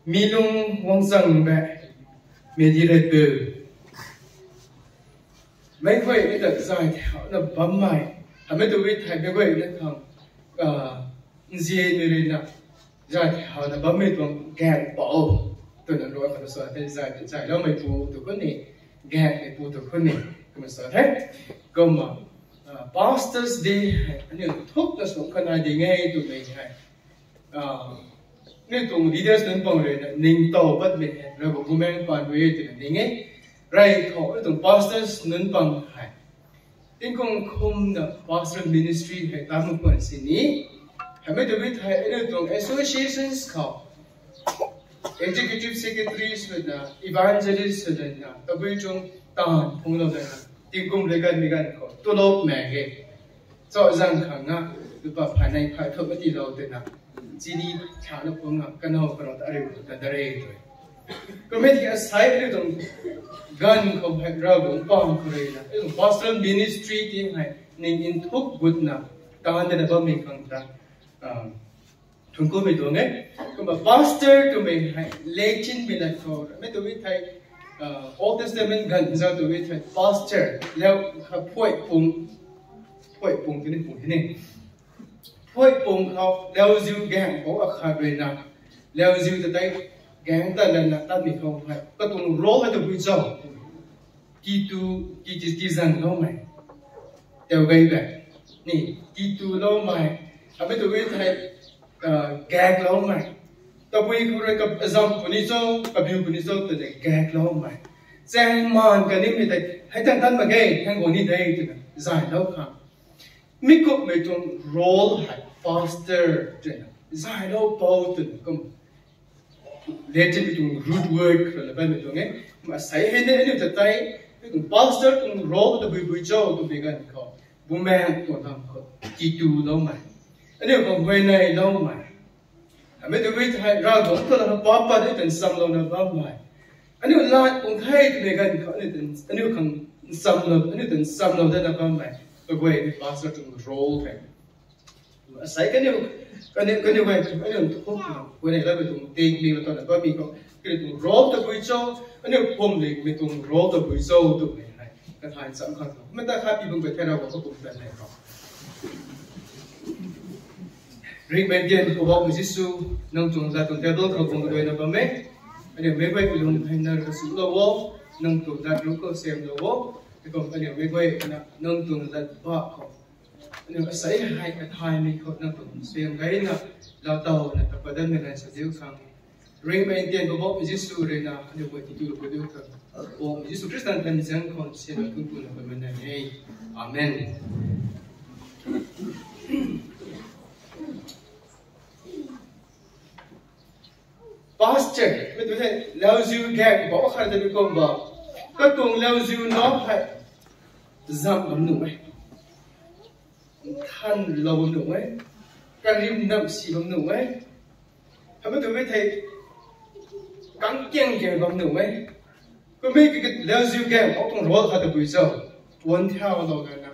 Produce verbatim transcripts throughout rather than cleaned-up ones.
Milung wangchangbe, medi rebeu. Mei hui ni da zai te hau na bam mai. Hame du wi thai mei hui ne kang, ah, nzie ni ri na. Zai te hau na bam mei tuang gang pau. Tu na rua ka sa te zai te zai lau mei pu tu ku ni. Gang mei pu tu ku ni. Kuma sa te. Kuma, ah, Pastors Day, ani thuk na song ka na di ngai tu mei hai. Ah, ni tuang leaders nun pang re na, ning tau bat me he, ra gu gumeng pan we te na ning e. Rai thau, ni tuang pastors nun pang hai. Tingkung kum na pastoral ministry hai ta mu pan si ni. Hame du bi thai, ni tuang associations kau. Executive secretary su na, evangelist su na, tabui chung tan pung lo na. Tingkung le gan mi gan kau, tulop me ge. Chau zang kang na, lupa phanai phai thok mati lau te na. Chini cha na pung na, kanau kanau ta reu ta da rei toi. Kame ti a sai lu dong gan kau hai ra gu pang kau rei na. Lu pastoral ministry ti hai, ning in thuk gut na, ta de na bam mi kang ta. Um, Thungku mei tuang e. Kumba pastor tu mei hai, Latin mei la kau. Mei tu mei thai, uh, Old Testament gan za tu mei thai pastor. Leu ka poi pung, poi pung tu ni pung hini. Poi pung kau, leuziu gang kau a kha rui na. Leuziu te tai gang ta le na ta mi kau hai. Ka tung role hai tu bui zau. Kitu, ki, ki, ki zang lau mai. Teu gai be. Ni, kitu lau mai. Abe tu gai tai, ah, gag lau mai. Tabui ku re ka zam puni zau, ka biu puni zau, te de gag lau mai. Zeng man ka ni mi tai, hai tan tan ma gai, hang go ni dai, te de, zai lau ka. Mi kup mei tuang role hai, pastor, te de, zai lau pau, te de, kum. Latin mi tuang root word, kala bai mi tuang e. Ma sai he ne, anu ta tai, mi tuang pastor tuang role ta bui bui zau, tu mi gan kau. Bumeng tuang dam kau. Kitu lau mai. Anu kau huai nai lau mai. Ame tu bui tai, ra gong kau la pa pa de tan sam lau na bam mai. Anu la kung tai tu mi gan kau, anu tan, anu kang sam lau, anu tan sam lau de na bam mai. Ka guai mi pastor tuang role tai. Asai kane, kane, kane bai, kane thok na, kane la be tung take me la ta na ba mi ko, kane tung role ta bui zau, kane pom le me tung role ta bui zau tu me hai, ka thai sam kha. Me ta kha pi bang be thera ko ko pom ta ne ko. Ring me dian ko ba me Jisu, nang tung la tung table ko bang doi na ba me. Kane me bai lung hai na ka su lo wo, nang tung la ru ko sem lo wo. Ko kane me bai na nang tung la ba ko. Anu asai hai ka thai mi kau na tung sem gai na, la tau na ka padan me gai sa diu sang. Ring me dian ko bok Jisu re na, anu ko ti tu ko diu ka. Bok Jisu Krista tan jang kon se na tung tu na ko me na. Amen. Pastor, me tu he, leuziu gang, ba kha de mi kom ba. Ka tung leuziu na hai. Zam bam nu mai. Than lau bam nu mai. Ka rim nam si bam nu mai. Hame tu me thai. Kang kiang kiang bam nu mai. Ku me ki leuziu gang, ba tung role kha de bui zau. Wan thau lau ga na.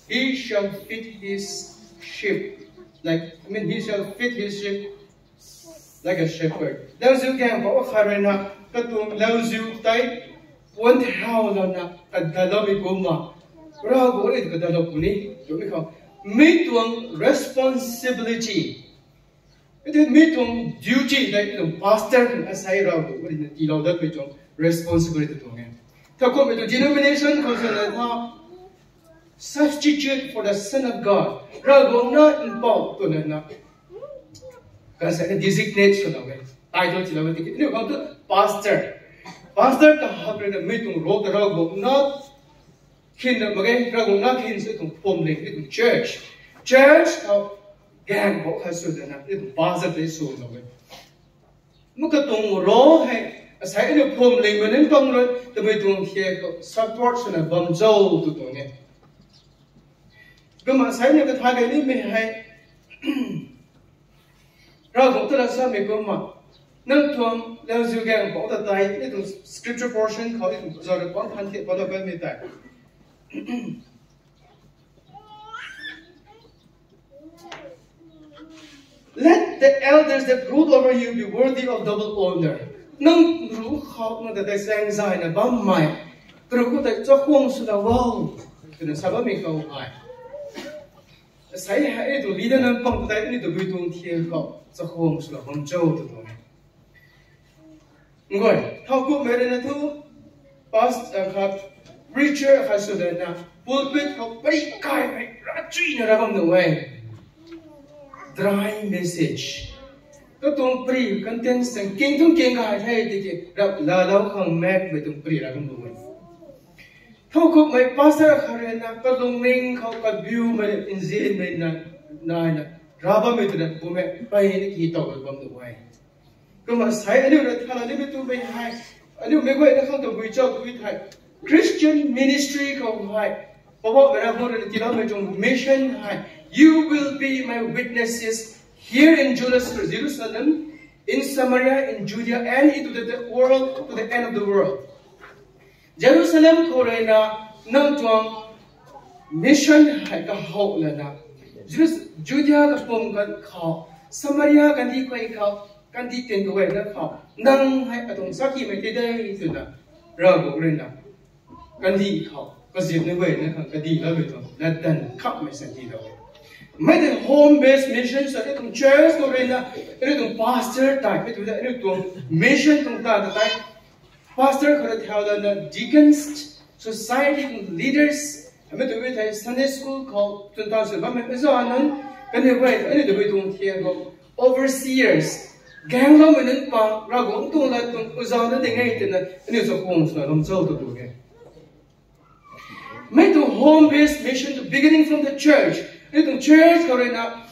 He shall feed his sheep. Like, I mean, he shall feed his sheep. Like a shepherd. Leuziu gang ba kha re na, ka tung leuziu tai, puan te hau la na, ka da lau mi ko ma. Ra go le ka da lau ku ni, yo mi ka. Mi tuang responsibility. Ite mi tuang duty dai mi tuang pastor kan asai ra go le ti lau da mi tuang responsibility tuang e. Ta ko mi tuang denomination ko sa na ta, substitute for the Son of God. Raguang na mpau tu ne na. Kan sa ne designate su na we. Title chi la we tiki. Inu kang tu pastor. Pastor ka hak re na mi tuang role ta raguang na kin na magai raguang na kin su tuang pom le mi tuang church. Church ka gang bau kha su de na mi tuang pastor te su na we. Muka tung ro hai, asai ne pom lei menen pang ro, te mei tung thie ko support suna bam zau tu tung ne. Gama asai ne ka tha gai ni mei hai. Ra gong tu la sa mei ko ma. Nang tuang leuziu gang bau ta tai, ni tung scripture portion kau ni tung zau de pang than thie pa la bai mei tai. Let the elders that rule over you be worthy of double honor. Nang ru khau na de dai sang zai na bam mai. Tru ku dai cha khong su da wau. Tena sa ba mi kau ai. Sai ha e tu leader nan pang dai ni tu bui tung thie kau. Cha khong su da bam chau tu tu. Ngoi, thau ku mere na tu, past, uh, khat, preacher khat su de na, pulpit kau pari kai mai, ra chui na ra bam nu wai. Dry message. Ka tung pari, content seng, king tung king ga hai hai de ke, ra la lau khang mek, me tung pari ra bam nu wai. Thau ku mai pastor khat re na, ka lung ning kau ka biu mai, inzin mai na, na na, ra bam me tu na, bu me, pai ni ki tau bam nu wai. Kema sai anui ra thala ni me tu mei hai. Anui me goi na khang tu gui chau tu i thai. Christian ministry kau hai. Pawa me ra mo re ti la me chung mission hai. You will be my witnesses here in Jerusalem, Jerusalem, in Samaria, in Judea, and into the, the world, to the end of the world. Jerusalem kau re na nang tuang mission hai ka hau le na. Jerus-, Judea ka pum ka kau, Samaria kandi kai kau, kandi ten ka wai na kau. Nang hai ka tuang saki mai te dai tu na. Ra gu re na. Kandi kau, ka zip ne wai na kau, kandi la be tu. Na dan kap mai sa di la wai. Mai de home based mission sa de tuang church kau re na, re tuang pastor tai, pe tu da, re tuang mission tuang ta ta tai. Pastor kau ra thau da na deacons, society leaders, ame tu be tai Sunday school kau, tun ta se ba me, zo anan, kane wai, ane tu be tung thie kau, overseers, gang lo me nun pang, ra gong tung la tung, uza na de ngai te na, ane zo kong sa lam zo tu tu ge. Mei tu home based mission to beginning from the church. Mei tu church kau re na,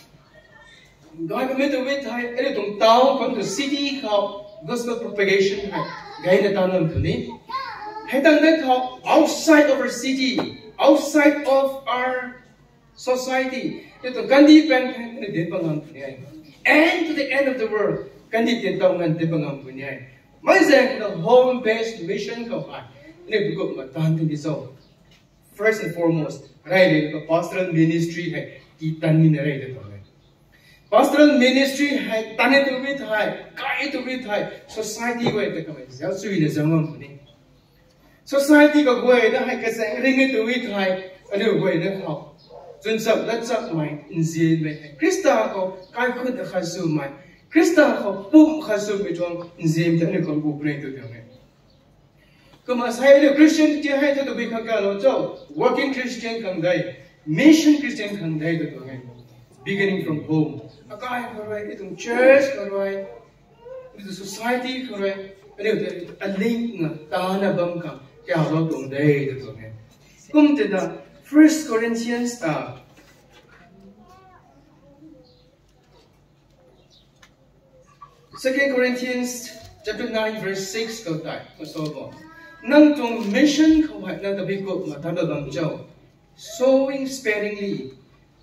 gai mei tu wit hai, ere tu town kau tu city kau gospel propagation hai, gai na ta nam tu ni. Hai tang de kau outside of our city, outside of our society. Ere tu kandi pen hai, ere de pangam tu ni hai. And to the end of the world, kandi te tau ngan de pangam tu ni hai. Mai zeng the home based mission kau hai, ere tu kau ma tan tu ni zo. First and foremost, rai le ka pastoral ministry hai, ti tan ni ne rai de tau le. Pastoral ministry hai, tan ni tu wit hai, kai tu wit hai, society wai te ka mai, zau sui le zau ngam ni. Society ka wai da hai ka zeng ring tu wit hai, ane wai da kau. Zun sap da sap mai, nzin mai hai. Krista kau, kai khun da kha su mai. Krista kau, pum kha su mai tuang, nzin te ane kau bu bre tu tuang mai. Kau ma sai le Christian ti hai ta tu bi kang ka lo chau. Working Christian kang dai. Mission Christian kang dai tu tu ngai. Beginning from home. Akai kau rai, itung church kau rai, itung society kau rai, ane tu a link na ta na bam kang. Kau lo tu dai tu tu ngai. Kum te da First Corinthians ta Second Corinthians chapter nine verse six kau tai, kau so bo. Nang tuang mission kau hai nang tabi kau ma ta da bam chau. Sowing sparingly.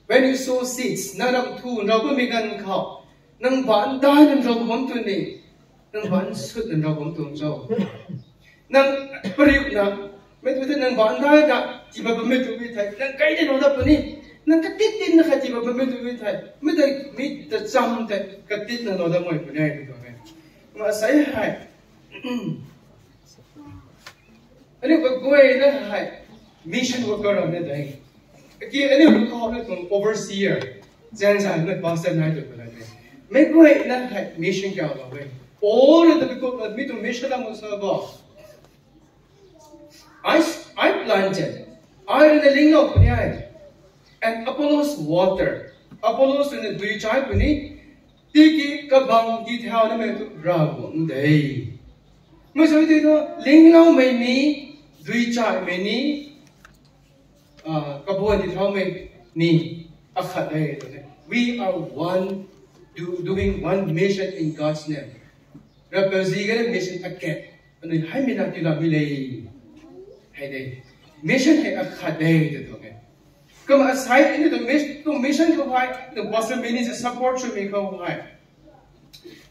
When you sow seeds, nang ram thu nrau bam mi gan kau. Nang ba nda nrau bam tu ni. Nang ba nsut nrau bam tu chau. Nang periuk na, me tu te nang ba ndai da, ti ba ba me tu bi tai, nang kai de lo da puni, nang ka tit tin na ka ti ba ba me tu bi tai, me da, me da cham tai, ka tit na lo da moi puni ai tu ne. Ma sai hai. Ani ka goi na hai, mission worker ne dai. Ki ani lu ka ne tu overseer, zan zan ne pastor nai tu puni ne. Me goi na hai, mission ka ba we. All the people, me tu mission da mo sa ba. I, I planted, I ne ling lau puni ai, and Apollos water, Apollos ne dui chai puni, tiki kabang di thau ne me tu ra gu ndei. Me so ti to ling lau mei ni, dui chai mei ni, ah, kabang di thau mei ni, a khat dei to ne. We are one, do, doing one mission in God's name. Rapeu ziegene mission a kat. Anui hai mina ti la mi lei. Hai dei. Mission hai a khat dei de tu nge. Kum a sai ni tu mis-, tu mission kau hai, tu pastor ministry support chu mi kau hai.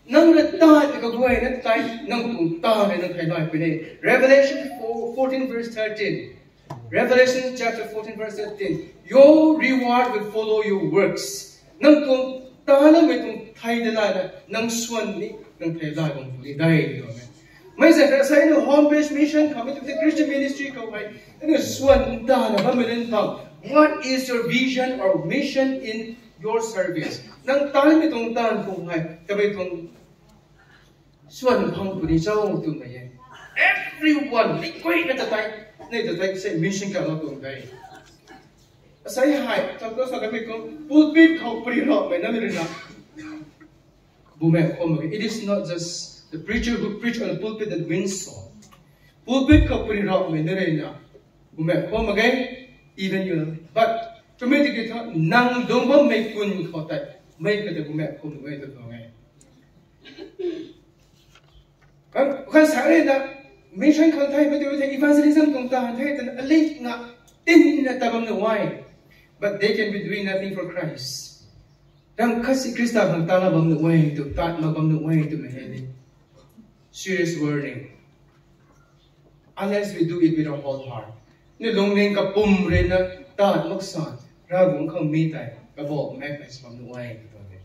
Nang re ta de ka buai ne tai, nang tu ta ne nang kai lai pe lei. Revelation four, fourteen verse thirteen. Revelation chapter fourteen verse thirteen. Your reward will follow your works. Nang tu Tana mei tung thai de lai da, nang suan ni, nang thai lai bam pu ni dai de lo me. Mai sa ka sai no home based mission ka me tung te Christian ministry ka wai, ne suan da na ba me len ta. What is your vision or mission in your service? Nang tana mei tung tan pu hai, ka mei tung suan pang pu ni chau tu me ye. Everyone, ni koi na ta tai, ne ta tai se mission ka lo tung dai. Asai hai, chapter sa kami kong, pulpit kau peri rok mai na mi rina. Bume kau mage, it is not just the preacher who preach on the pulpit that wins soul. Pulpit kau peri rok mai na rina. Bume kau mage, even you, but community kita nang dong bam mai kun kau tai, mai kata bume kau mage tu kau ngai. Kan, kan sare na mission kan thai, mete mete evangelism tong ta han thai, tan alei nga tin na ta bam na wai. But they can be doing nothing for Christ. Rang kasi Krista kan ta na bam na wai, tu ta na bam na wai, tu me hei ni. Serious warning. Unless we do it with our whole heart. Ni lungning kapum re na ta maksa, ra gung kang mi tai, ka bo mek na bam na wai, tu ta ne.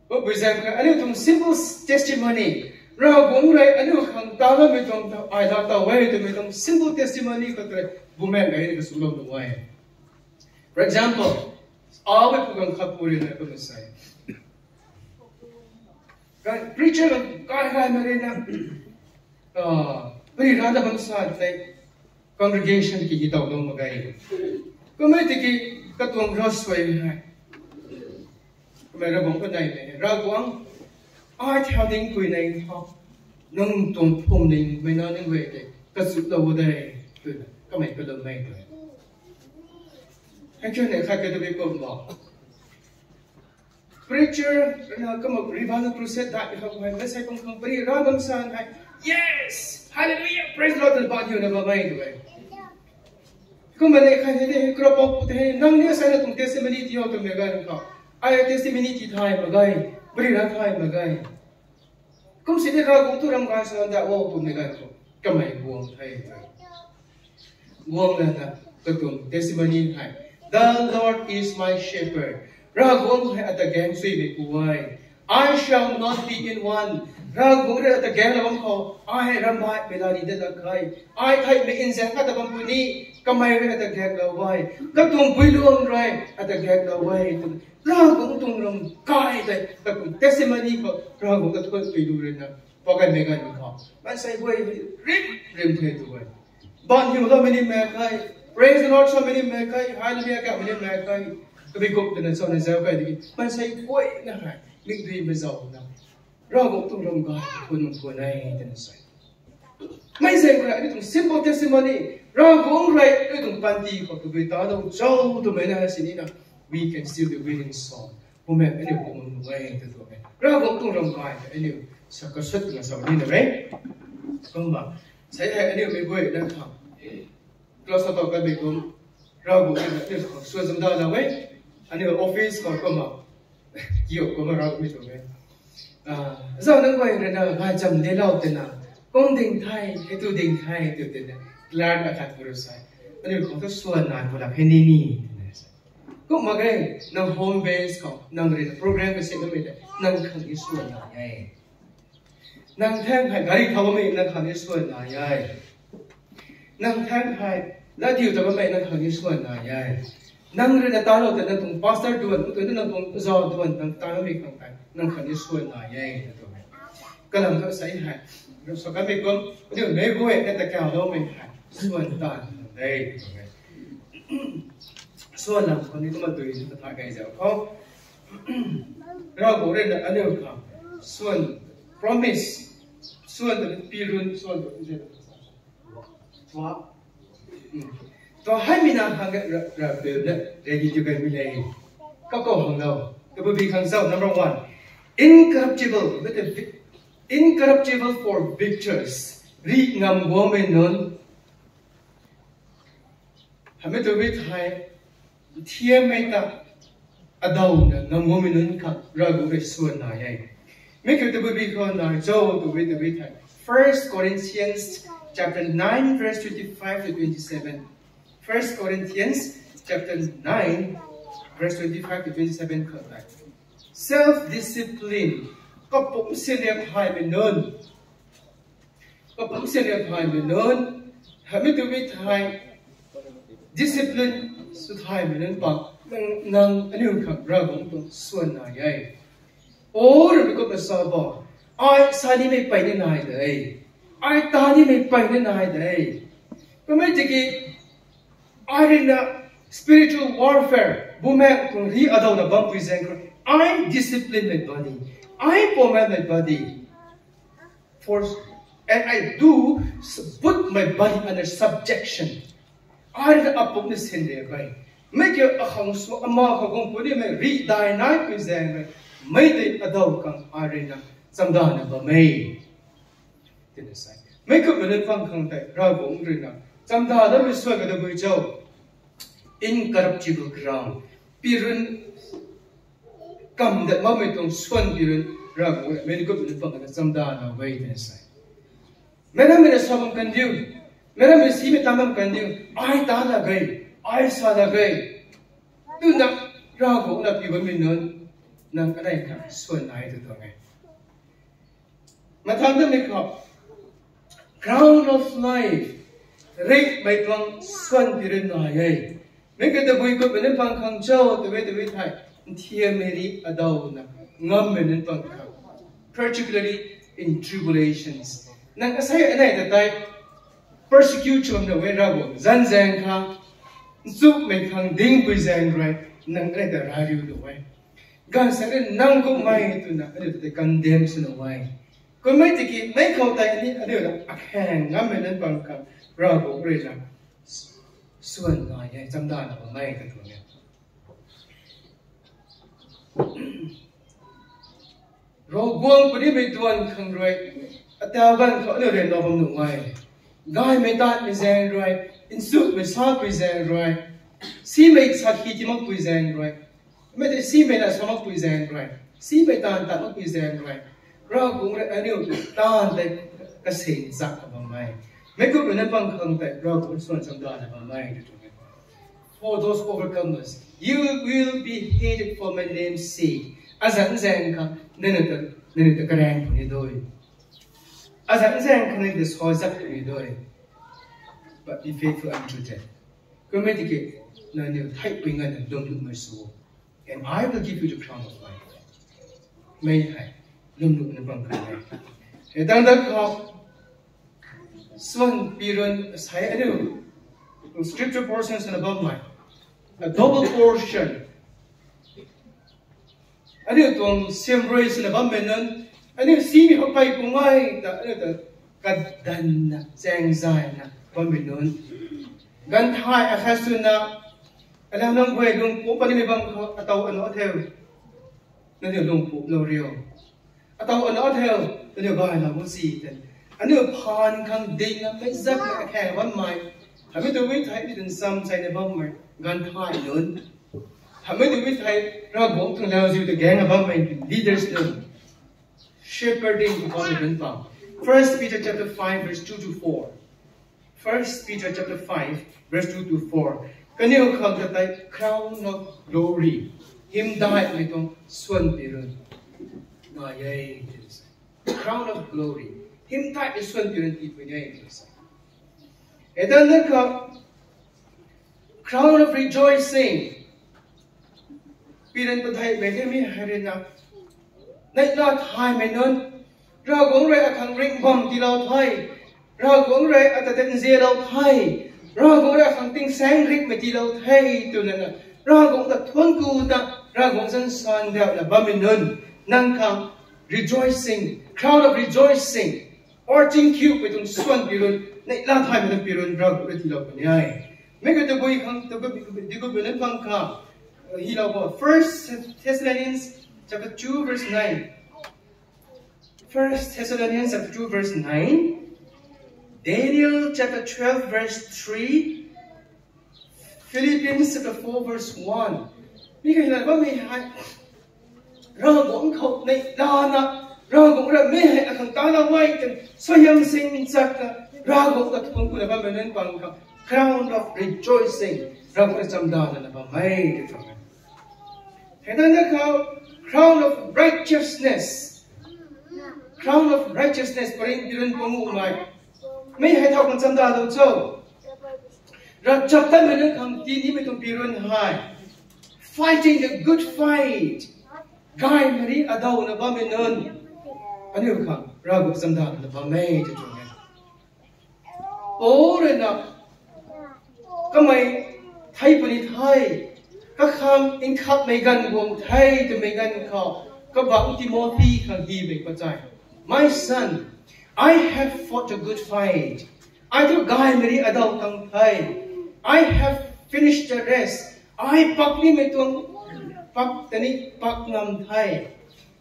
Ko pui zai ka, aniu tung simple testimony. Ra gung rai, aniu kang ta na mi tung ta, ai da ta wai, tu mi tung simple testimony ka tre, bume gai ni ka sum lo tu wai. For example, awe pu kang khat pu re na ka me sai. Ka preacher kang kai kai me re na. Ah, peri ra da bam sa tai congregation ki ki tau dong magai. Ko me te ki ka tuang ra suai hai. Ko me ra bam ka dai me. Ra guang. Ai thia ding kui nai ha. Nang tuang phum ding me na ning wei te. Ka suk da wu dai. Ka mai ka lo mai dai. Actually, ne khat ka tu be ko ba. Preacher, na kama revival crusade da ka mai, message pang kang peri ra bam sa hai. Yes! Hallelujah! Praise the Lord! Ba yu na ba mai du bai. Kuma ne kai ne kra pa pu te, nang ne sa na tung testimony ti yo tu me gai ka. Ai testimony ti thai magai, peri ra thai magai. Kum si ne ra gung tu ram gai sa da wo tu me gai ko. Ka mai guang thai. Guang na na, ka tung testimony hai. The Lord is my shepherd. Ra guang hai ata gang sui me ku wai. I shall not be in want. Ra guang re ata gang la bam kau. Ai ram bai me la ni de la kai. Ai thai me in zang ka ta bam pu ni. Ka mai re ata gang la wai. Ka tung pui luang rai ata gang la wai. Ra guang tung ram kai tai. Ka tung testimony ko. Ra guang ka tu pui lu re na. Pa kai me kai ni ka. Man sai wai rim rim thai tu wai. Ban hiu da mini me kai. Praise the Lord, so mini me kai. Hallelujah, ka mini me kai. Ka bi gup tene so ne zau kai di. Man sai koi na hai. Mik dui me zau na. Ra guang tung ram kai. Kun kun ai tene sai. Mai sai koi, aniu tung simple testimony. Ra guang rai, aniu tung panti ko, ka bi ta dau, zau tu me na hai sini na. We can still be winning soul. Bume, aniu kum nung gai te tu me. Ra guang tung ram kai, aniu sa ka sut na sa ni na me. Kum ba. Sai hai aniu me boi na ka. Class sa tau ka be kum. Ra guang na aniu sa ka sut zam da la we. Aniu office ka kum ba. Ki o kum ra guang mi tu me. Ah, zau nang gai re na, gai jam de lau te na. Kong ding thai, he tu ding thai, tu te na. Clear na ka tu ru sai. Aniu kong tu suan na, tu la he ni ni. Kum ma gai, nang home base kau, nang re program ka se ka me de, nang kang i suan na yai. Nang thang hai gari kau me nang kang i suan na yai. Nang thang hai, la diu ta ba me nang kang i suan na yai. Nang re na ta lo te nang tung pastor duan, tu nang tung za duan, nang ta me kang kai, nang kang i suan na yai, na tu me. Kalam ka sai hai. So ka me kum, aniu me boi na ta ka lo me hai. Suan ta dai. Suan lam ko ni kuma dui ni ta kai zau ko. Ra bo re na aniu ka. Suan promise. Suan ta pi run suan ta je. Tua. Hmm. Tua hai mi na hang ra ra pe na ready to kai mi lei. Ka ko hang lau. Ka bu bi hang zau number one. Incorruptible. Incorruptible for victors. Ri ngam guang me nun. Hame tu bi thai, thiam mei ta, adau na ngam guang me nun ka, ra gu re suan na yai. Me ke tu bi ko na zau tu bi tu bi thai. First Corinthians chapter nine, verse twenty-five to twenty-seven. First Corinthians chapter nine, Verse twenty-five to twenty-seven kau dai. Self discipline. Kapum seliak haime nun. Kapum seliak haime nun. Hami tu mi thai. Discipline su thaime nun pa. Nang, nang anui kak ra gong tu suan na yai. O, remi kup me sa ba. Ai sa ni mei pai ne nai dei. Ai ta ni mei pai ne nai dei. Pe mei tiki, ai ri na spiritual warfare, bu me kung ri adau na bam pui zeng kru. I discipline my body. I command my body. For, and I do s-, put my body under subjection. Ai ri na apum ne sen de bai. Mei ke a hang su ama ka gong pu ni mei ri dai nai pui zeng mei. Mei de adau kang ai ri na. Chamda na ba mei. Tene sai. Mei kup me nun pang kang tai, ra gong ri na. Chamda da mi suan ga da bui chau. Incorruptible crown. Pirun kam de ma mei tong suan pirun ra gong ri. Mei kup me nun pang kang chamda na wei tene sai. Mei na mei na sa bam kan diu. Mei na mei si mei ta bam kan diu. Ai ta da gai. Ai sa da gai. Tu na ra gong na pi bam mi nun. Nang anai ka suan ai tu tong ai. Mathang de mi kau. Crown of life. Rik mai tuang suan pirun na yai. Mei ke de bui kup me nun pang kang chau, te wei te wei thai. Nthia mei ri adau na. Ngam me nun pang kang. Particularly in tribulations. Nang asai anai de tai. Persecute chum de wei ra gong. Zan zeng ka. Nchuk mei kang ding pui zeng rai. Nang anai de ra riu de wei. Gan sa ri nang gu mai tu na, anui te condemn su na wai. Ku mai tiki, mai kau tai ni, anui la, a kang ngam me nan bang kang, ra gu ri la. Suan na ye, chamda na ba mai ka tu ne. Ro guang puni mei tuan kang rui, a tau gan kau anui ren na bam nu wai. Gai mei tat mei zeng rui, insuk mei sa pui zeng rui, si mei sa ki ti mak pui zeng rui. Mei te si mei na sa mak pui zeng rui. Si mei tan tat mak pui zeng rui. Ra gu re anui tan te ka seng zak ka bam mai. Mei ku mei nan bang kang te, ra gu suan chamda na bam mai. For those overcomers, you will be hated for my name's sake. A zan zeng ka, nene te, nene te kareng puni doi. A zan zeng ka nene te so zak puni doi. But be faithful unto death. Ku mei tiki, nang ne thai pui ngai na dom lu mai su. And I will give you the crown of life. Mei hai, lum lu na bang kai. E dang da ka, suan pirun sai anui, scripture portion sa na bam mai. A double portion. Anui tuang siam rui sa na bam mei nun, anui si mi hau pai pu ngai ta, anui ta kadan na, zeng zai na, bam mei nun. Gan thai a kha su na, a lam nang guai lung pu pa ni mei bam ka, a tau a na theu. Na ni lung pu lo rio. A tau a na theu, na ni bai na mu si ten. Anui pan kang ding na, mei zak na a khe bam mai. Hami tu mei thai ni dun sam sai na bam mai. Gan thai nun. Hami tu mei thai, ra gong tung lau ziu te gang a bam mai. Leaders nun. Shepherding to God even pa. First Peter chapter five verse two to four. First Peter chapter five verse two to four. Kaniu khang ka tai crown of glory. Him dai mei tong suan pirun. Na ye. Crown of glory. Him dai mei suan pirun ti pui ne. E dan ne ka crown of rejoicing. Pirun pa thai mei te mi hai ri na. Nai na thai mei nun. Ra gong rui a kang ring bam ti lau thai. Ra gong rui a ta ten zie lau thai. Ra gong rui a kang ting sang rik mei ti lau thai tu na na. Ra gong ta thuan ku ta. Ra gong zan san deu na bam mei nun. Nang kang rejoicing. Crown of rejoicing. Or ting kiu pe tung suan pirun, nei la thai me pirun ra gu re ti lau pe ni ai. Me ke te bui kang, te bui, te bui ne pang ka, hi lau ba. First Thessalonians chapter two verse nine. First Thessalonians chapter two verse nine. Daniel chapter twelve verse three. Philippians chapter four verse one. Mi ka hina ba mi hai. Ra gong kau nei la na. Ra gong ra mi hai a kang ta na wai ten. So yang sing chak na. Ra gong ka thong ku na ba me nen bang ka. Crown of rejoicing. Ra gong ra cham da na ba mai de cham. Heda ne kau, crown of righteousness. Crown of righteousness, Korinth pirun pengumai. Mei hai tau kan chamda lau chau. Ra chapter mene kang ti ni me tung pirun hai. Fighting the good fight. Gai meri adau na bam me nun. Aniu kang, ra gu chamda na bam mei te tung ne. Paul ne, kamai thai puni thai, kakhang ingkap mei gan guang thai tu mei gan kau, kabang Timothy kang hi bei pa chai. My son, I have fought a good fight. I tu gai meri adau tang thai. I have finished the race. I pak ni me tuang pak tani pak ngam thai.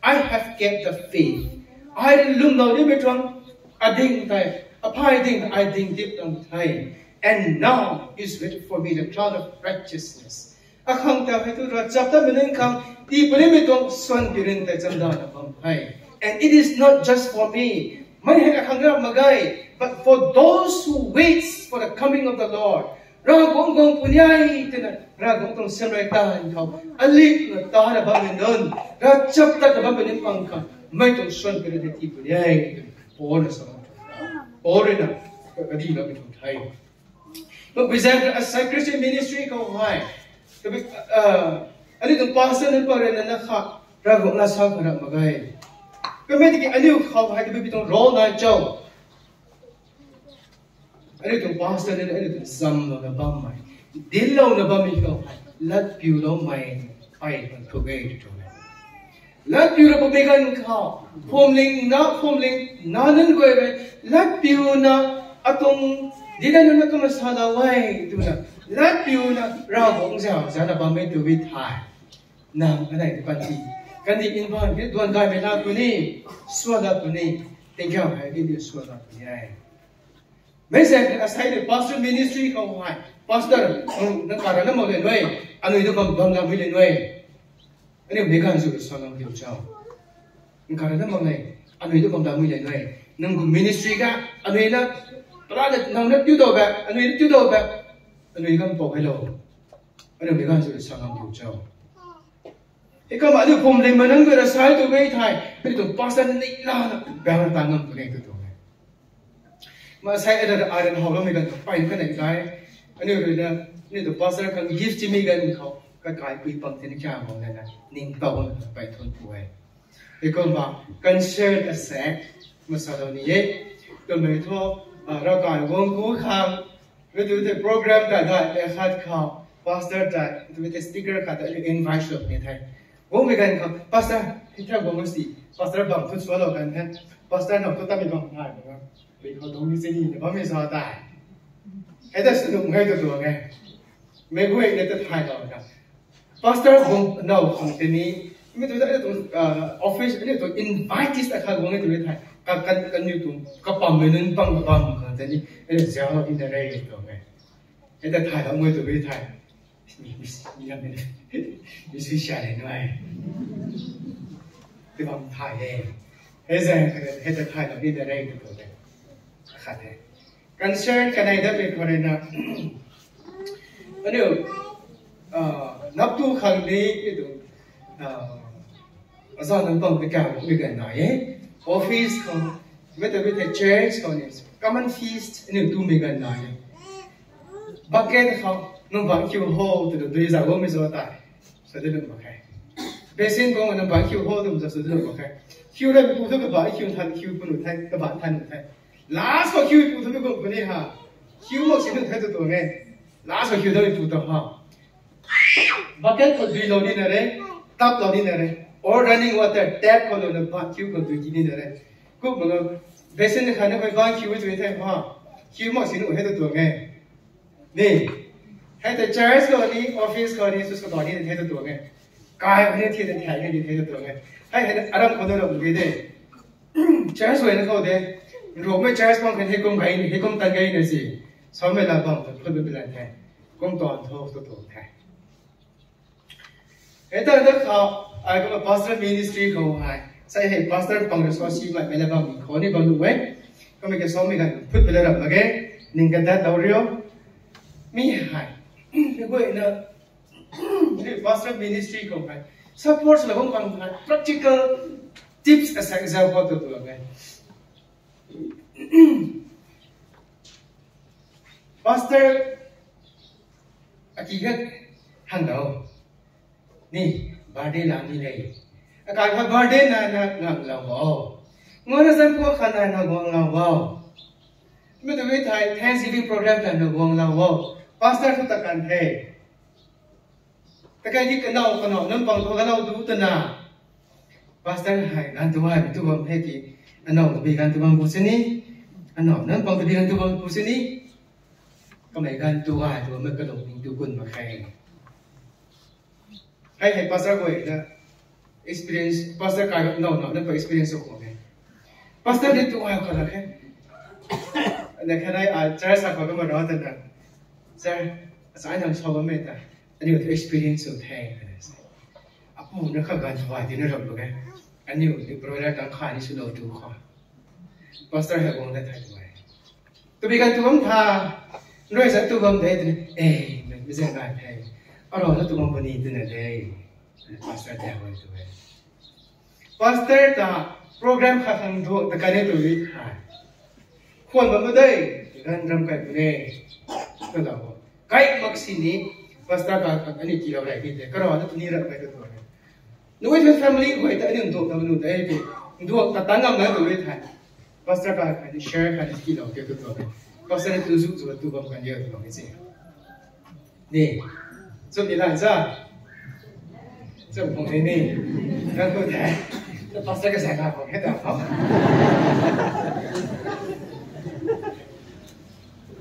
I have kept the faith. I lum lau ni me tuang ading tai. Apai ding, I ding dip tang thai. And now is waiting for me the crown of righteousness. Akhang ta hai tu ra chapter mene kang ti puni me tuang suan pirun tai chamda na bam thai. And it is not just for me. Mai hai akhang ra magai, but for those who waits for the coming of the Lord. Ra guang guang puniai tena, ra guang tong semrai ta ni kau. Alip na ta na bam me nun. Ra chapter na bam me nun pang kang. Mai tong suan pirun tai ti puniai. Paul na sa. Paul na. Kadi na me tung thai. But we have a Christian ministry kau hai. Tabi, uh, ani tung pastor ne pa re na na kha. Ra guang na sa kha ra magai. Kame tiki ani kau hai tabi tung role na chau. Ani tung pastor ne, ani tung zam lau na bam mai. Dil lau na bam mi kau hai. Lat piu lau mai. Ai, kan thu gai tu ne. Lat piu ra pa mei gan kau. Phomling na, phomling na nen goi re. Lat piu na, atong, di na nuna kama sa da wai, tu na. Lat piu na, ra guang za, za na bam mei tu bi thai. Nang anai te pan ti. Kan di in ban, ke duan gai me la tu ni. Sua la tu ni. Tingkau hai di di sua la tu ni ai. Mei zai asai de pastor ministry kau hai. Pastor, nang kara na mau le nui. Anui du bam, bam la mui le nui. Anui mei gan zu sa nang diu chau. Nang kara na mau le. Anui du bam la mui le nui. Nang gu ministry ga, anui na, pala de nang na tiu dau ba, anui na tiu dau ba. Anui gam pau hello. Anui mei gan zu sa nang diu chau. Ikam anui phomling me nang gui ra sai tu bei thai. Anui tu pastor ni la na, bang ta ngam tu ne tu tu ne. Ma sai ada da iron hau lo me gan pai ka nai kai. Ani ru na, ni tu pastor kan gift mi gan kau, ka kai pui pang tin kya mo na na, ning tau na pai thon pu ai. Ikon ba, concern a se, ma sa lo ni ye. Tu me tho, a, ra kai wong ku khang, me tu te program ka da, e khat kau, pastor da, tu te speaker ka da, invite lo ni thai. Wong me gan kau, pastor, hi thai wong si, pastor bang tu so lo gan thai, pastor na tu ta mi bang thai, bang. Be kau dong mi se ni, bang mi sa ta. Heda se nung ngai tu tu ngai. Me gu ne te thai lau na. Pastor hong nau hong te ni. Me tu da tu, uh, office ne tu invitees a kha hong ne tu le thai. Ka, ka, ka ni tu, ka pam me nun pang ka pam ka te ni. E zia lo in the rain tu ngai. E te thai lau ngai tu le thai. Mi, mi, mi lam ne. Mi sui sia le ngai. Te bam thai le. E zia, e te thai lau in the rain tu le. Kha te. Concern ka nai da pe kore na. Anu, ah, nap tu khang ni, e tu, ah, azan nang bang pe ka mi gan na ye. Office khang, me te, me te church khang ni, common feast, anu tu mi gan na ye. Bucket khang, nang bang kiu ho, tu tu dui za go mi zo ta. Sa de lu ma kai. Basin bang nang bang kiu ho, tu za sa de lu ma kai. Kiu le pu tu ka ba, kiu than, kiu pu nu thai, ka ba than nu thai. Last of kiu pu tu me gu pu ni ha. Kiu mo si nu thai tu tu ngai. Last of kiu da pu tu ha. Bucket ko dui lo ni na re, tap lo ni na re. Or running water, tap ko lo na ba kiu ko dui ni na re. Ku mo basin ne kha ne ko ba kiu tu thai ha. Kiu mo si nu thai tu tu ngai. Ni. Hai te church ko ni, office ko ni, sus ko ni, thai tu tu ngai. Kai ni thai te thai ni thai tu tu ngai. Hai hai aram ko da lo ni de. Church wai na kau de, nrok me church bang kan hekum gai ni, hekum tan gai na si. Sau me la bang tu phut be plan thai. Kum to an tho to to thai. Eta da kau, ai ko pastor ministry kau hai. Sai he pastor pang resource si mai me la bang mi kau ni bang lu wai. Kau me ke sau me kan phut be la rap lage. Ning ka dat dau rio. Mi hai. Ni ko na Pastor ministry kau kai. Support la bam bam na practical tips as example tu tu me. Pastor, a ki ga hang dau. Ni, birthday la ni lei. A ka ga birthday na na na lau bau. Ngua na zan pua ka na na guang lau bau. Me tu me thai Thanksgiving program na na guang lau bau. Pastor tu ta kan thei. Takai di kanau kanau nang pang tu kanau du tena. Pastor hai gan tu hai tu bam hai ki. Anau tu bi gan tu bam bu sini. Anau nang pang tu bi gan tu bam bu sini. Kamai gan tu hai tu me kalung ning tu kun ma kai. Hai hai pastor koi na experience, pastor kai nau nau nang pa experience ko ne. Pastor di tu hai ko na kai. Na kai nai a chara sa ko ma ra tena. Sir, sa nang sa ba me ta. Ani tu experience of hai. Apu na ka gan tu hai di na ram ba kai. Ani tu brother kan kai ni su lo tu ko. Pastor hai gong da thai tu hai. Tu bi gan tu bam tha, nroi sa tu bam de, eh, me, me zeng gai thai. Aro na tu bam buni tu na de. Pastor de hoi tu hai. Pastor ta program kha khang du ta kane tu wi thai. Khuan bam de, gan ram kai bu ne. Ka la bo. Kai mak si ni, pastor ka kha ani ki lau rai ki de. Karo na tu ni ram kai tu tu hai. Nui tu family gu ta ni ndu ta nu de. Ndu ta ta ngam na tu wi thai. Pastor ka kha ni share kha ni ki lau ke tu tu hai. Pastor ni tu zu zu tu bam kan ye tu bam si. Ni, zun ni lan za. Zun pung ni ni. Kan ku te. Zun pastor ka sa ka pung he ta pung.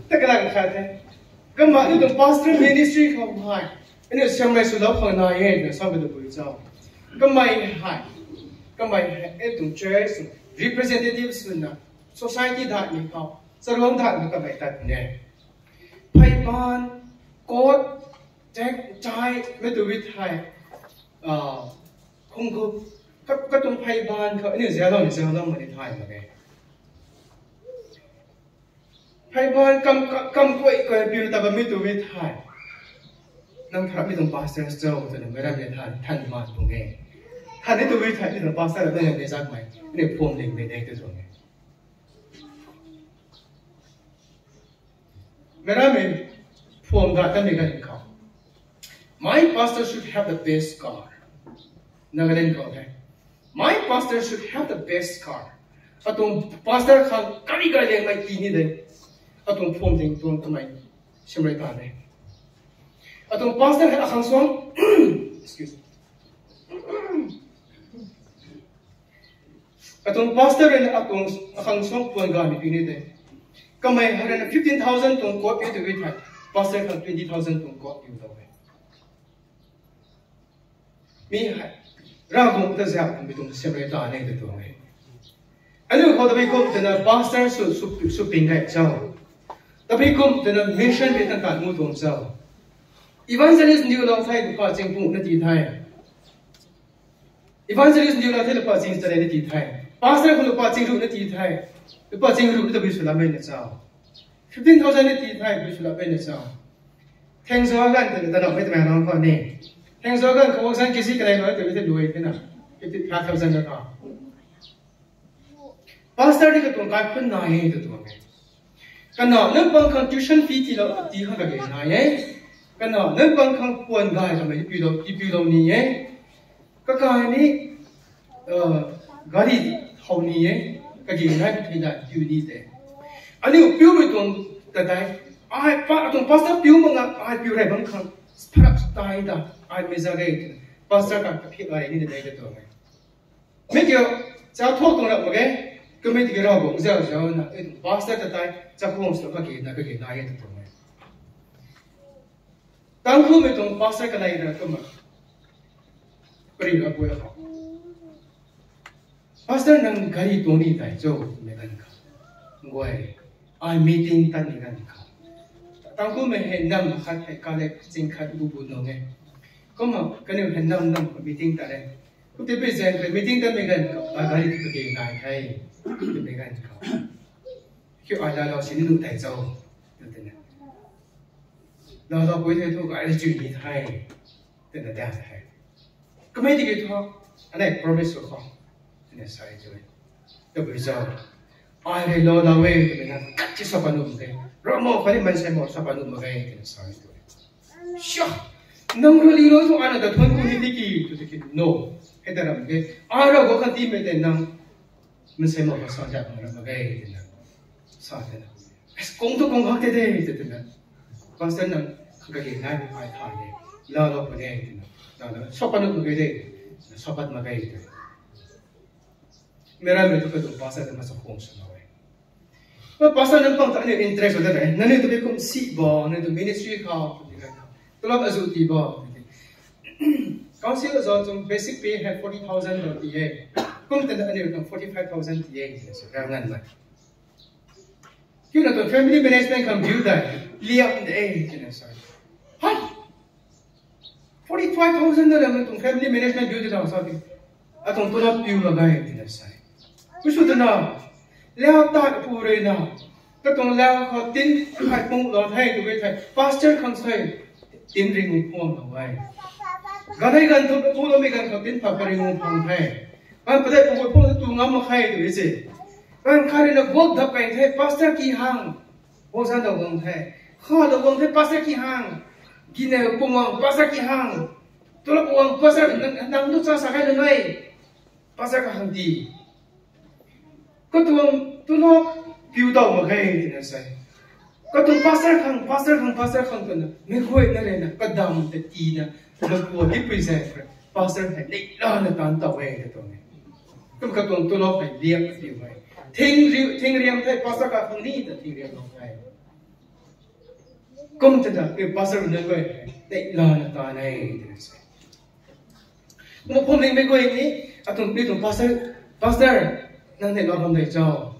Ta ka lang sa te. Kama ni tu pastor ministry ka mai. Ani siam mai su lau pang na ye, na sa me tu bui zau. Kamai hai. Kamai hai, e tu church, representative su na, society da ni kau. Sarong da ni kamai tat ne. Phaiban, coat, tech, tie, me tu wi thai, ah, khungkup, ka, katung phaiban ka, ani zia lau, ni zia lau, mani thai ma ne. Phaiban kam, kam, kam koi, koi, piu ta ba me tu wi thai. Nang thara mi tung pastor zau, tu na me ram ne than, than ma tu nge. Than ni tu wi thai, ni tung pastor, ne, ne zak mai, ne phone link me ne tu tu nge. Mera me phone ga ta me ga ring kau. My pastor should have the best car. Nagaland kau te. My pastor should have the best car. Atung pastor kang kari ga leng mai ti ni de. Atung phone ting tuang tu mai. Simrai ta de. Atung pastor hai akang suang. Excuse me. Atung pastor ren atung akang suang puan ga ni pi ni de. Kamai haren fifteen thousand tung coat pi tu wi thai. Pastor kang twenty thousand tung coat pi tu wi. Mi hai. Ra gung ta zia tung bi tung semre ta ne de tu wi. Anu kau ta bi kum tena pastor su, su, su ping gai chau. Ta bi kum tena mission bi ta ka mu tung chau. Evangelist ndiu lau thai du pa ching pung na ti thai. Evangelist ndiu la te le pa ching chale ne ti thai. Pastor gu le pa ching ru ne ti thai. Le pa ching ru ne ta bi su la mei ne chau. Fifteen thousand ne ti thai, bi su la mei ne chau. Thengzua gan te le ta na mei te mei na ko ne. Thengzua gan ko zan kisi kalai lo te le te lui te na. Fifty-five thousand na ta. Pastor di ka tuang kai kun na ye tu tu me. Kana nang pang kang tuition fee ti lau, ti hang ka ge na ye. Kana nang pang kang puan gai ka me ti pi lau, ti pi lau ni ye. Ka kai ni, uh, gari hau ni ye. Ka ge na ti da yu ni de. Ani piu me tuang ta dai. Ai pa tuang pastor piu manga ai piu rai bang kang. Parak tai da. Ai me za ge. Pastor ka ka pi ai ni de dai de tu me. Mekeu, cha thuak tung ra mak ge, kemit ge ra bam zia zia na, e, pastor ta tai, cha kuang su ka ge na, ka ge na ye ta tung me. Tangku me tung pastor ka lai ra ka ma. Pari ra bui ha. Pastor nang gari tuang ni tai, zo me gan ka. Ngoi, ai meeting ta ni gan ka. Tangku me he nam khat he ka le ching khat bu bu no nge. Kuma kane he nam nam meeting ta le. Kute pe zeng pe meeting ta me gan ka, a gari ti pe ke nai kai. Ti pe gan ka. Kyo a la la si ni nu tai zau. Te ne. La la poi te tu gari chu ni tai. Te ne da tai. Kemai dege tha, anai promise lu ka. Ane sai te. Te bui za. Ai re lo la we, te na kat chi sa pa nu me. Ramo kali man sai mo sa pa nu me, te sai te. Sha. Nang ru li lo tu ana da thon ku ni tiki, tu tiki no. He da ram ke. Ara go kan ti me te nang. Mensei ma pa sa ja ma ra ma gai de na. Sa de na. Es kong tu kong hak de de de na. Pastor nang ka ge nai ai tha de. La lo pa de de na. La la. Sa pa nu ma gai de. Sa pa ma gai de. Mera me tu ka tu pastor de ma sa kong sa na we. Ba pastor nang pang ta ni interest de re. Nang ni tu be kum si ba, nang tu ministry ka. Tolap azu ti ba. Council zon chung basic pay hai forty thousand dau ti e. Kum tena anui kang forty five thousand ti e. So, rang nan mai. Kiu na tu family management kang biu dai. Liam de e, kiu na sa. Hai! Forty five thousand na lam tu family management biu de dau sa ti. Atong tolap piu la gai, kiu na sa. Kusu tena. Lia ta pu re na. Katong lau ka tin hai pung lo thai tu be thai. Pastor kang sai. Tin ring u pung lo wai. Ganai gan tu pu lo me gan ka tin pa ka ring u pung thai. Gan pa dai pu pu tu ngam ma khai tu be se. Gan kari na gok dap kai thai. Pastor ki hang. Bo san da wang thai. Kha da wang thai pastor ki hang. Gine pung wang pastor ki hang. Tolap wang pastor nang, nang tu cha sa kai le noi. Pastor ka hang di. Katuang tuna piu dau ma gai tina sai. Katuang pastor kang, pastor kang, pastor kang tuna. Miguai na le na, kadam te ti na, na kua di pui zai kre. Pastor hai, nei la na tan tau gai na tau ne. Kum katuang tuna pai liak na piu gai. Ting ri, ting riam tai pastor ka kang ni ta ting riam dau gai. Kum te da, ke pastor ne gai, nei la na tan ai tina sai. Mo pom ling me goi ni, atung, mi tung pastor, pastor, nang ne lo bam dai chau.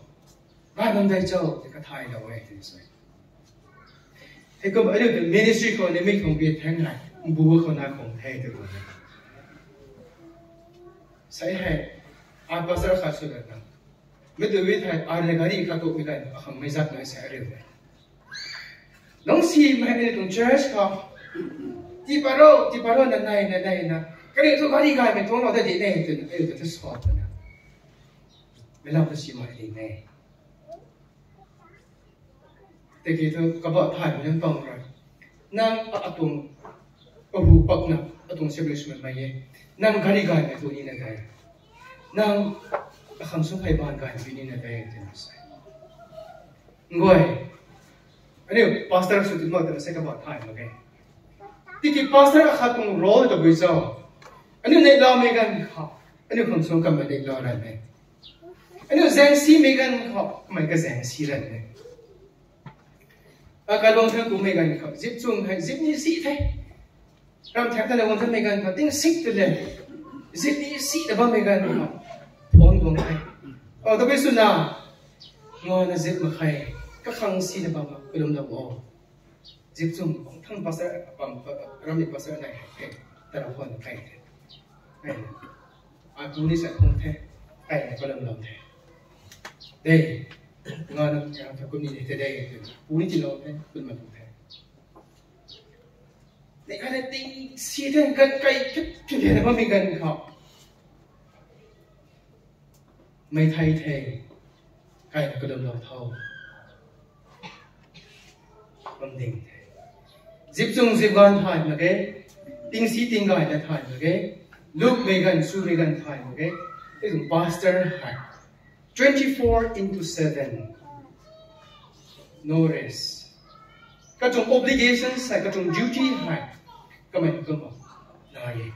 Gai bam dai chau, te ka thai la wai te sai. He kum, ai te ministry ko ne mi kong bi thang na, bu ko na kong thai te ko. Sai hai, a pastor ka su da na. Mi tu bi thai, a ne gari ka to mi kai, a hang mai zat mai sai re. Nang si mai ne tung church ka. Ti paro, ti paro na nai, na nai na. Kari tu gari gai me tong lo da di ne, tu, eh, tu, tu so na. Me lam tu si mai di ne. Te ki tu kaba thai me pang ra. Nang a, atung, a hu pak na, atung se me su mai ye. Nang gari gai me tu ni na gai. Nang a kham su kai ban gai tu ni na gai, tu na sai. Ngoi. Aniu pastor su ti ma te se kaba thai ma ge. Tiki pastor a khat tung role ta bui zau. Aniu nei la me gan kha. Aniu kham su kam me nei la ra me. Aniu zeng si me gan kha. Mai ka zeng si ra me. A ka long thang ku me gan kha. Zip chung hai, zip ni si the. Ram thak ta le wang ta me gan kha, ting sik te le. Zip ni si te ba me gan kha. Phone gong hai. O, to be su na. Ngua na zip ma khai. Ka khang si te ba ma, kulum da wo. Zip chung, thang pastor, pam, pa, ram ni pastor nai hai. Ta ra phone khai. Ai. A pu ni sa phone the. Kai na kulum lam the. Dei. Ngua na, ya, ta kum ni te dei. Pu ni ti lo the, kulum lam the. Nei ka ne ting si te gan kai kit kit ne ba mi gan kha. Mai thai thei. Kai na kulum lau thau. Bam ding thei. Zip chung zip gan thai ma ge. Ting si ting gai na thai ma ge. Luk me gan, su me gan thai ma ge. Ei tung pastor hai. Twenty-four into seven. No rest. Kachung obligations hai, kachung duty hai. Kamai kama. Na ye.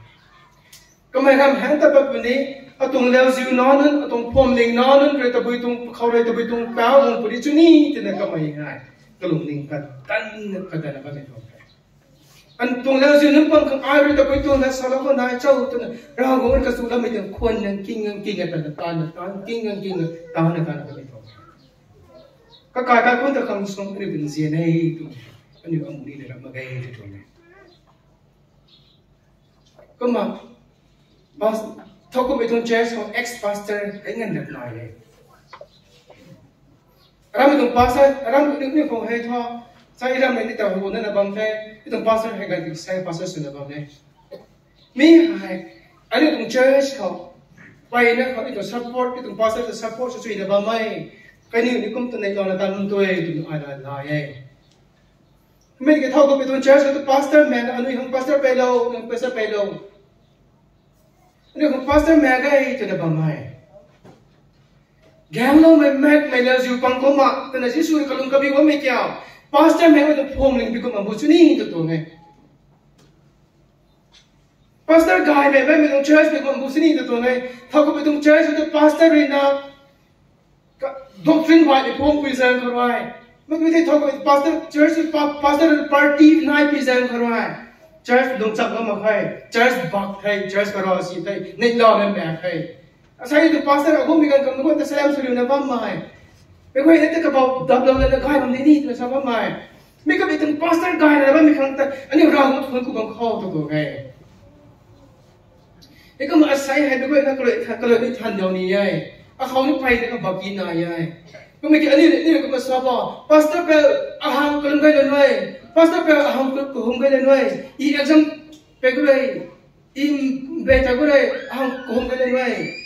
Kamai ram hang ta pa puni, atung leu ziu na nun, atung pom ling na nun, re tabui tung, khau re tabui tung, pa gung puni chu ni, tena kamai hai. Kalung ning ka, tan, ka dan ka me tung. An tung leu ziu nun pom kang ai re tabui tung na sa la ko na chau tena, ra gung ka su la me tung, kuan nang king nang king, ta na ta na ta, king nang king, ta na ta na ka me tung. Ka kai kai kun ta kang song, ri bin zie nei tung, anu amu ni de ram ma gai de tung ne. Kuma, pas-, thau kum itun church ko ex-pastor kai ngan dak nai lei. Aram itun pastor, aram itun ni ko hei thua, sa iram ni ta hu na na bam the, itun pastor hei ga di sai pastor su na bam lei. Mi hai, Anui tung church kau, pai ne kau, i tung support, i tung pastor te support su chui ne bam mai. Kani ni kum tu nei tau na tan nun toi tu ai na la ye. Mei ke thau ko pe tung church tu pastor man, anui hang pastor pe lau, nang pastor pe lau. Anui hang pastor man gai tu ne bam mai. Gang lau me mak me le ziu pang ko ma, tena Jisu kalung kabi wa me kia. Pastor me wa tu phom ling bi ko ma bu chu ni tu tu ne. Pastor gai me, me tung church me kum bu sini te tung ai. Thau ko me tung church te pastor ri na, ka, doctrine bai de pom pui zang ka rai. Me tung te thau ko pastor church pa, pastor party nai pui zang ka rai. Church dong chak ma ma kai. Church bak kai, church ka ra si kai. Nei la me me kai. Asai tu pastor a gum mi kan kam ko te salam sulu na bam mai. Pe koi ne te ka bau dap lau le gai bam de ni te sa bam mai. Mi ka bi tung pastor gai na bam mi khang ta. Ani ra mo thun ku bam khau to to gai. E ka ma asai hai pe koi na kalo kalo ni than dau ni yai. A khau ni pai te ka baki na yai. Ko mi ki ani ni ko ma sa ba. Pastor pe a hang kalum gai le noi. Pastor pe a hang ko hum gai le noi. I exam pe ko le. I beta ko le a hang ko hum gai le noi.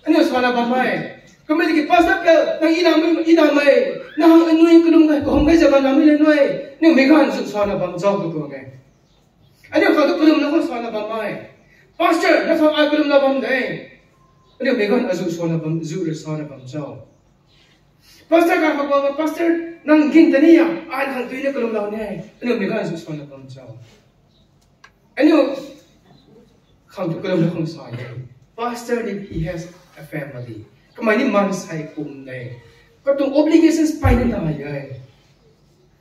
Ani sa na bam mai. Ko mi ki pastor pe na i na mai i na mai. Na hang anui kalum gai ko hum gai ze ba na mai le noi. Ni mi gan su sa na bam zau to to gai. Anui ka tu kalum na ko sa na bam mai. Pastor, na fa ai kalum na bam dei. Anui mi gan a zu sa na bam, zu re sa na bam zau. Pastor ka fa ko pastor nang gin ta ni ya, ai khang tu ne kalum na ne. Anui mi gan a zu sa na bam zau. Anui khang tu kalum na khang sa ye. Pastor ni he has a family. Kamai ni man sai kum dei. Ka tu obligations pai ne na ye.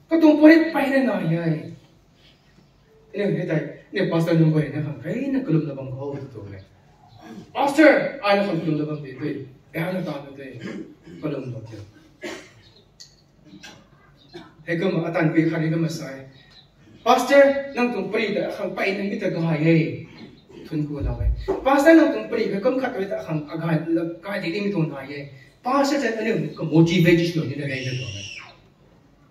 Ka tu pori pai ne na ye. Ine, he tai, ine pastor nung bai ne hang kai ne kalum na bam khau tu le. Pastor, ai ne hang kalum na bam de de. Bang na ta de de. Kalum na de. He kum a tan kui kha ni kum sai. Pastor, nang tung pri da hang pai ne mi ta gai he. Tun ku la he. Pastor, nang tung pri he kum khat ta hang a gai la gai de ni mi tung gai he. Pastor ta ne ka motivate shi lo ni da gai de to.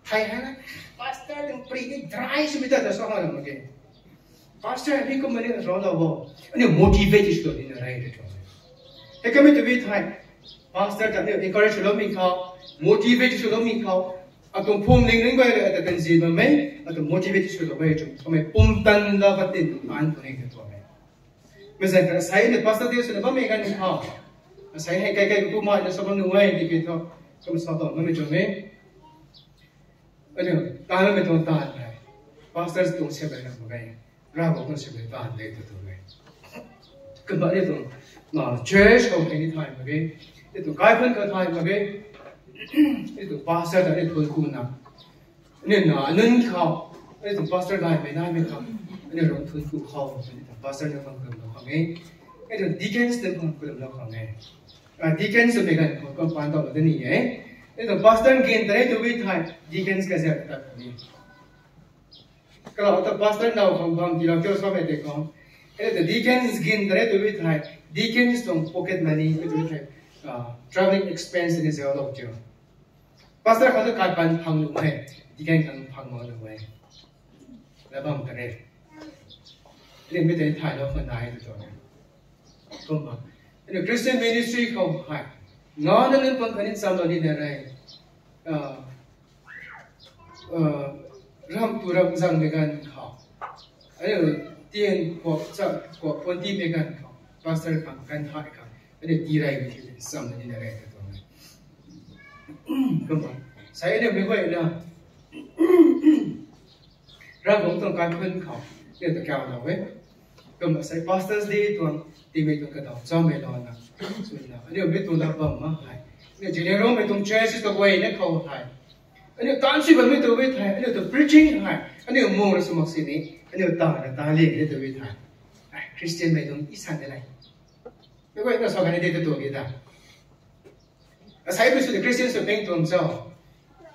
Hai ha, pastor tung pri ni dry su mi ta da so ha la ma ke. Pastor ni ko mani ro la bo. Ani motivate su ni na rai de to. He kami to bi thai. Pastor ta ni encourage lo mi ka, motivate su lo mi ka. A tung phum ling ling bai le ta kan zi ma mei, a tung motivate su lo bai chu. Kami pum tan la ba tin an ko ne ke to mei. Me zai ka sai ne pastor de su ne ba mei ga ni ka. Sai he kai kai ku ma ne so ba nu wai ni ke to. Kami sa to ma me chu mei. Anui, ta me tong ta ne. Pastors tong se bai na gai. Ra bo tong se bai ta ne tu tu gai. Kamba ne tong, na church ko ke ni thai ma gai. Ne tong kai pun ka thai ma gai. Ne tong pastor ta ne tong ku na. Ne na nun khau. Ne tong pastor gai me na me khau. Ne rong tong ku khau. Ne tong pastor ne khang ku na khang e. Ne tong deacons ne khang ku na khang e. A, deacons me gan ko, ko pan tau de ni e. E to pastor gin tare tu wi thai, deacons ka zia ta ni. Kala ta pastor nau khang bam di la kyo sa me te khang. E to deacons gin tare tu wi thai, deacons tong pocket money tu wi thai, a, traveling expense ni zia lo kyo. Pastor khang tu kai pan phang lu mai, deacon khang phang ma lu mai. La bam tare. Ni mi te thai lo ko nai tu to. Kumba. Ene Christian ministry kau hai. Nga ne nen pang kanin sam lo ni ne rai. Ah, ah, ram tu ram zang me gan kau. Ene tien kua sa kua pon ti me gan kau. Pastor kang kan hai kang. Ene ti rai me ti sam lo ni ne rai tu. Kumba. Sai ene me koi na. Ram bong tong kai kun kau, ne ta kau na we. Kum sai Pastors Day tuang, ti me tuang ka dau, zau me lau na. Su na, ane me tuang la bam ma hai. Ne general me tuang church to wei ne kau hai. Ane tan si ba me to wei thai, ane to preaching hai. Ane mo na su mak si ni, ane ta na ta le ne to wei thai. Ai, Christian me tuang i san de lai. Me wei na sa ka ne de to wei da. Asai pe su de Christian su peng tuang zau.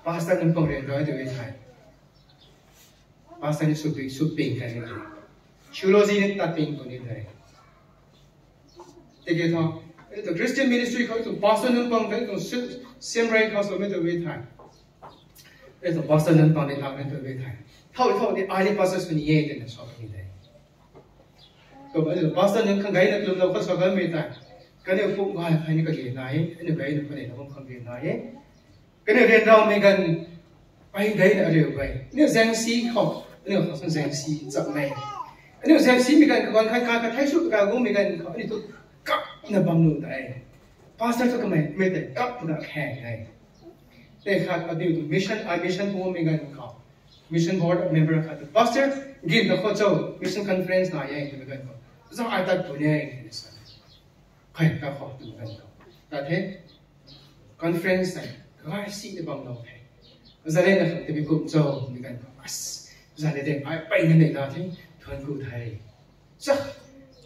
Pastor nang pang ren roi de wei thai. Pastor ni su peng, su peng kai ni. Theology ni ta peng ko ni dai. Tege tha, e to Christian ministry kau to pastor nang pang kai to sim rai kau su me de wei thai. E to pastor nang pang ni ta me de wei thai. Thau thau ni ai ni pastor su ni ye de na su ni dai. Kau ba, pastor ne kang gai ne kelum lau ka sa ga mei tai. Kane pum gai kai ne ka ge nai, ane gai ne kane na bam kang ge nai. Kane ren rau mei gan, pai gai ne areu gai. Ane zengsi kau, ane kau sang zengsi chak mei. Ane zengsi mei gan ka ban kai ka ka thai su ka gu mei gan kau, ane tu kap ne bam lu dai. Pastor tu ka mei, mei tai kap ne kai gai. Te khat a diu tu mission, a mission pu mei gan kau. Mission board member khat tu pastor, gin da kau chau, mission conference na ye, te mei gan kau. Zang ai tat tu ne, te sa. Kai ka kau tu gan kau. Ta te, conference tai, kai si de bam lau te. Zale na te bi kum chau, mei gan kau. As, zale de, ai pai ne nei la te, tuan ku tai. Sa,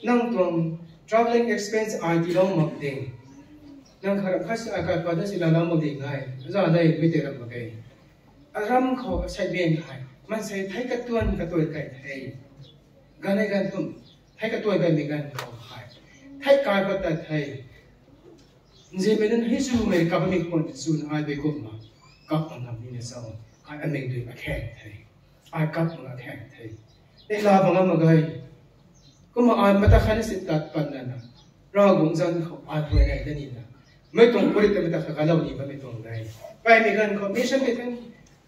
nang tuang traveling expense ai ti lau mak de. Nang kharap kasi ai ka pa da si la lau mak de ngai. Za dai mei te ram mak gai. A ram kau a sai ben hai. Man sai thai ka tuan ka tuai kai thei. Gan ai gan tum. Thai ka tuai kai mei gan kau hai. Thai kai ka ta thei. Nzie mei nan hei su mei ka ba mei kuan su na ai bei kum ma. Kap a nam ni ne sa. Ai a mei dui a khen thei. Ai kap ma khen thei. Te la bang a ma gai. Kum a ai mata khan si tat pan na na. Ra gung zan kau ai tuai gai da ni na. Mei tuang puri te mata kha ka lau ni ba mei tuang gai. Pai mei gan kau mission mei kan.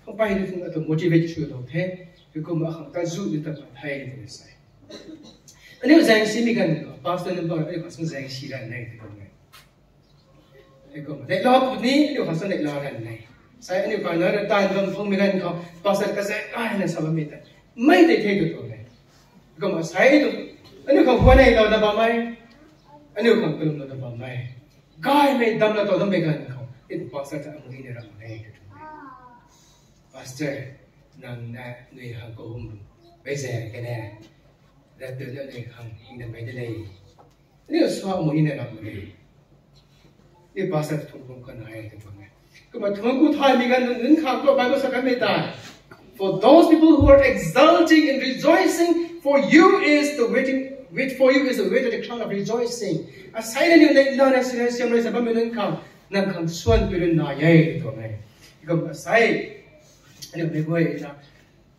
Kau pai ni tung a tu motivate su lau the. Te kum a khang ta zu ni ta pa thai te sai. Ane zengsi mei gan kau. Pastor ne ba ane kau sang zengsi ran nai te kum gai. Ane kau, ne la ku ni, ane kau sang ne la ran nai. Sai ane kau na ra tan bam phung mei gan kau, pastor ka zeng ai na sa bam mei tai. Mei te te tu tu ne. Ane kau ma sai tu. Ane kau hua ne la na bam mai. Ane kau kelum la na bam mai. Gai mei dam la tau dam mei gan kau. Ane pastor ta amu ni ne ram ne tu tu. Pastor, nang ne nui hang kau hum. Bei ze ke ne. Ra tu ne nui hang hing ne bei de lei. Ni sa mo ni ne ram lei. Ni pastor thung thung kan hai te bang ne. Kau ma thung ku thai mi gan nun kha ko Bible sa kan mei tai. For those people who are exulting and rejoicing, for you is the waiting, wait for you is the weight of the crown of rejoicing. A sai ne ni ne na ne sine siam rei sa ba mi nun kha. Nang kang suan pe run na ye te bang ne. Kau ma sai. Ani mei guai na.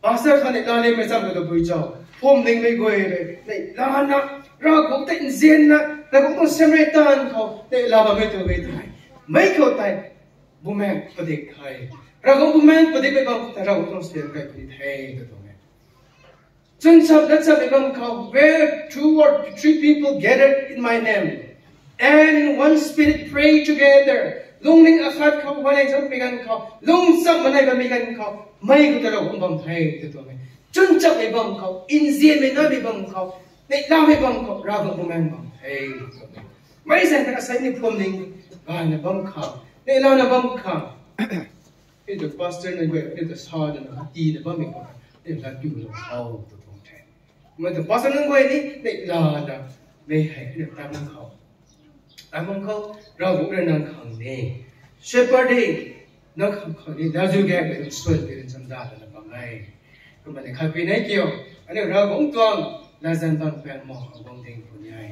Pastor kane la le mei cham lu da bui chau. Phum ning mei guai le. Nei la na, ra gu te nzien na, ra gu tong sem rei tan kau, nei la ba mei tu mei tai. Mei kau tai, bu mei padik tai. Ra gu bu mei padik mei bam tai ra gu tong sem kai padik tai, te tu mei. Chun chap na chap mei bam kau, where two or three people gathered in my name, and in one spirit pray together. Lungning akhat kau, wanei cham mei gan kau, lung cham manai ba mei gan kau, mei gu ta ra gu bam tai, te tu mei. Chun chap mei bam kau, inzie mei na mei bam kau, nei la mei bam kau, ra gu bu mei bam tai, te tu mei. Mei zan ta sai ni phum ning, ga na bam kau, nei la na bam kau. Ni tu pastor nang guai, ni tu sa de na, ti de bam mei kau, ni la tu lo kau, tu tu tai. Mei tu pastor nang guai ni, nei la na, mei hai, ni ta bam kau. Amang kau, ra gu re nang kang ni. Shepherd de, nang kang kau ni, da zu ge be suan be cham da da bam nai. Kau ma ne khat pui nai kio, ane ra gu tuang, la zan bam pe mo kang bam ding pu ni ai.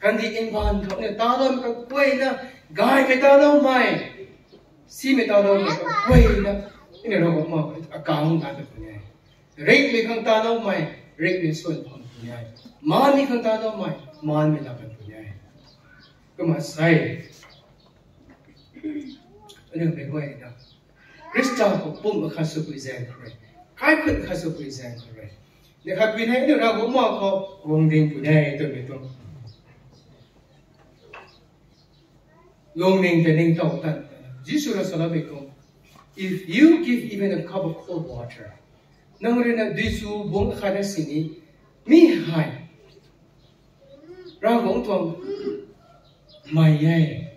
Kan di in ban kau ne ta lam ka kuai na, gai mei ta lau mai. Si mei ta lau mai ka kuai na, ine ra gu mo, a kang da da pu ni ai. Rik mi kang ta lau mai, rik mi suan pang pu ni ai. Man mi kang ta lau mai, man mi la pen pu ni ai. Kau ma sai. Ane mei guai na. Krista kau pum khat su pui zeng kau rei. Kai kut khat su pui zeng kau rei. Ne khat pui ne, ne ra gu ma kau wang ding pu ni ai, tu mei tu. Lungning te ning tau tan. Jisu ra sala mei kau. If you give even a cup of cold water, nang rui na dui su bung khat ne sini, mi hai. Ra gu tuang mai ye.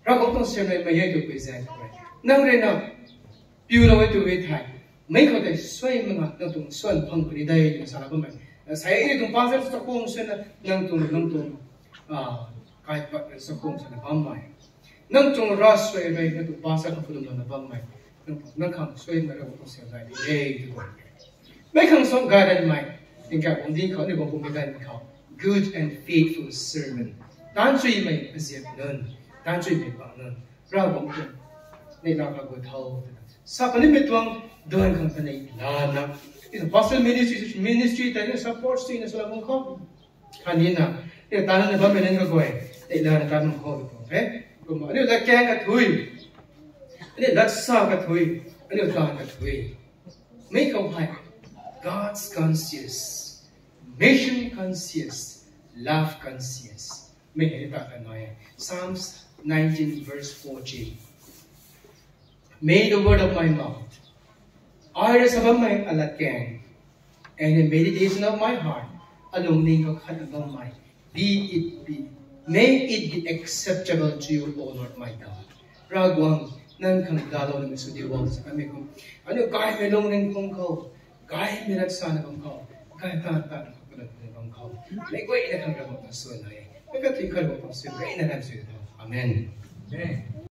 Ra gu tuang sem rei mai ye tu pui zeng kau rei. Nang rui na, piu lau tu wei tai. Mei kau tai sui mena, nang tuang suan pang pu ni dai, tu sala bam mai. Sai ni tuang pastor sa kong suan na, nang tuang, nang tuang. Ah, kai pat sa kong suan na bam mai. Nang tuang ra sui rei, nang tuang pastor ka pulum na bam mai. Nang, nang kang sui mena ra gu tuang sem rei di dai, tu bam. Mei kang song garden mai, tingkak bang di kau, ni bang bang mei garden kau. Good and faithful servant. Tan chui mei, a ziap nun. Tan chui mei pa nun. Ra bang bang. Nei la ka gu tau. Sa pa ni mei tuang, duan kang ta nei la na. Is a pastor ministry, ministry ta ni support si na sala bang kau. Kani na, ne ta ne bam me nen ka goi, te la ne ta nung kau de kau, eh? Kum, anui la kang kathui, anui la sa kathui, anui ta kathui. Mei kau hai, God's conscious, mission conscious, love conscious. Mei hei ta ka nai. Psalms nineteen verse fourteen. May the word of my mouth, ai re sa bam mai a la kang, and the meditation of my heart, a lungning kau khat a bam mai, be it be, may it be acceptable to you, O Lord my God. Raguang, nang kang da lau ne su di wang sa ka me kum. Anu kai me lungning kung kau, kai me rak sa ne bam kau, kai ta ta ne kau, ne bam kau. Me goi ne kang ra bam su na ye. Me ka tui kai bam su, kai ne rak su na. Amen. Amen.